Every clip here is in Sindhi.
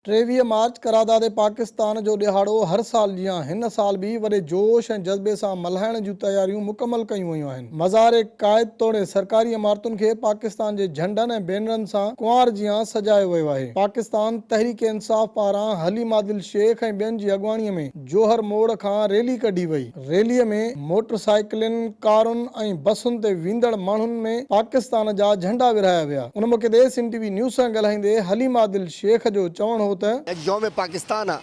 23 مارچ قرارداد پاڪستان جو ڏهاڙو هر سال جيان هن سال به وڏي جوش ۽ جذبي سان ملهائڻ جون تياريون مڪمل ڪيون ويون آهن. مزار قائد توڙي سرڪاري عمارتن کي پاڪستان جي جهنڊن ۽ بينرن سان ڪنوار جيان سجايو ويو آهي. پاڪستان تحريڪ انصاف پاران حليم عادل شيخ ۽ ٻين جي اڳواڻي ۾ جوهر موڙ کان ريلي ڪڍي وئي. ريلي ۾ موٽر سائيڪلن، ڪارن ۽ بسن تي ويندڙ ماڻهن ۾ پاڪستان جا جهنڊا ورهايا ويا. ان موقعي تي سنڌ ٽي وي نيوز سان ڳالهائيندي حليم عادل شيخ جو چوڻ هو ته. اڄ يوم پاڪستان آ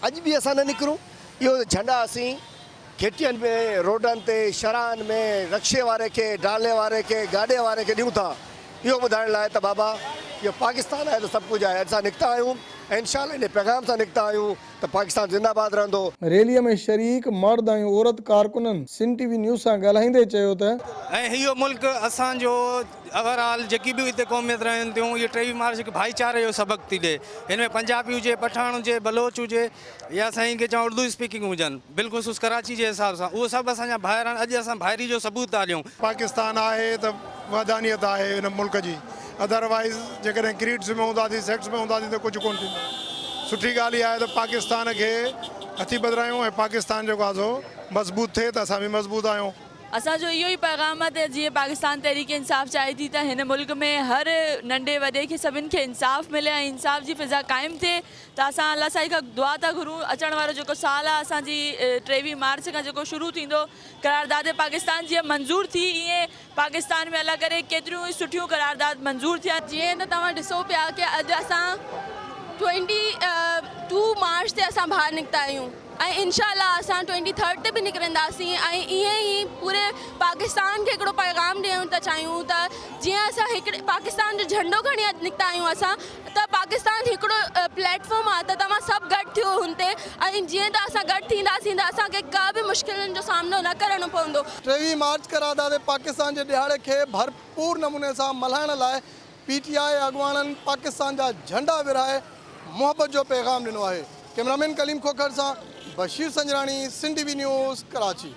اڄ به اسان نه نڪرون اهو جهنڊا اسين گهٽين ۾ روڊن تي شراهن ۾ رڪشي واري کي ڊالي واري کي گاڏي واري کي ڏيون ٿا اهو ٻڌائڻ لاء ته بابا اهو پاڪستان آهي ته سڀ ڪجهه آهي اڄ اسان نڪتا آهيون ۽ انشاء الله انهي پيغام سان نڪتا آهيون ته پاڪستان زنده باد رهندو. ريلي ۾ شريڪ مرد ۽ عورت ڪارڪنن سنڌ ٽي وي نيوز سان ڳالهائيندي چيو ته. ۽ اهو ملڪ اسان جو اوور آل جيڪي به هتي قوميت رهن ٿيون اهي 23 مارچ هڪ ڀائيچاري جو سبق ٿي ڏي هن ۾ پنجابي هجي پٺاڻ هجي بلوچ هجي يا سائين کي چوان اردو اسپيڪنگ هجن بالخصوص ڪراچي جي حساب سان اهو سڀ اسان جا ڀائر آهن اڄ اسان ڀائري جو ثبوت ٿا ڏيون. پاڪستان آهي ته وحدانيت آهي ان ملڪ جي ادر وائيز جيڪڏهن ڪريڊس ۾ هونداسين سيڪٽس ۾ هونداسين ته ڪجهه ڪونه ٿيندو سٺي ڳالهه اها آهي ته پاڪستان کي هٿي ٻڌرايون ۽ پاڪستان جيڪو آهي سو مضبوط ٿئي ته اسان به مضبوط آهيون. اسان جو اهو ئي پيغام آهي ته جيئن پاڪستان تحريڪ انصاف چاهي ٿي ته هن ملڪ ۾ هر ننڍي وڏي کي سڀن کي انصاف ملي ۽ انصاف جي فضا قائم ٿئي ته اسان الله سائين کان دعا ٿا گهرون اچڻ وارو جيڪو سال آهي اسان جي 23 مارچ کان جيڪو شروع ٿيندو قرارداد پاڪستان جيئن منظور ٿي ايئن پاڪستان ۾ الله ڪري ڪيتريون ئي سٺيون قرارداد منظور ٿين. جيئن ته توهان ڏسو پيا ڪي اڄ اسان ٽوئنٽي ٽو مارچ تي اسان ٻاهر نڪتا آهيون ۽ انشاء الله اسان ٽوئنٽي ٿرڊ تي به نڪرنداسين ۽ ائين ئي پوري پاڪستان کي هڪڙو پيغام ڏيڻ ٿا چاهيون ته جيئن اسان هڪڙي پاڪستان جو جهنڊو کڻي اڄ نڪتا آهيون اسان ته پاڪستان هڪڙو پليٽ فارم آهي ته توهان سڀ گڏ ٿيو هن تي ۽ جيئن ته اسان گڏ ٿينداسين ته اسان کي ڪا به مشڪلن جو سامنو نه ڪرڻو پوندو. 23 مارچ قرارداد پاڪستان جي ڏهاڙي کي ڀرپور نموني سان ملهائڻ لاء پي ٽي آء اڳواڻن پاڪستان جا جهنڊا ورهائي محبت جو پيغام ڏنو آهي. ڪئميرامين ڪليم کوکر سان Bashir Sanjrani, Sindh T V news, Karachi.